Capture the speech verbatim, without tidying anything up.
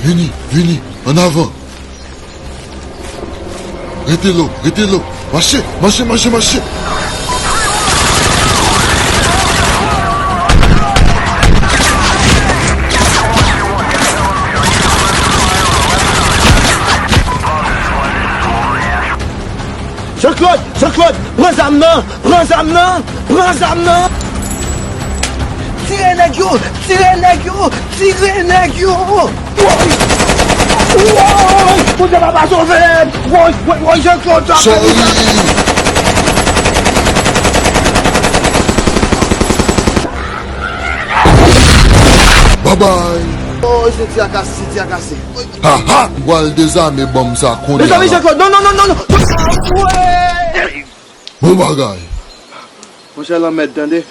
Vini, vini, ann avan. Rete lo, rete lo. Mache, mache, mache, mache. Jean-Claude, Jean-Claude, pran zam nan, pran zam nan, pran zam nan. Tire nèg yo, tire nèg yo, tire nèg yo. Woy! Woy! Bondye papa sove m! Woy, woy, woy, Jean-Claude, sa fè m. Babay! Oh, se ti akase, se ti akase. Ha ha! M pral dezame bonm sa kounye a la. Mezanmi, Jean-Claude, non, non, non, non, non. Woy! Bon bagay. Monchè, lanmèd, tande.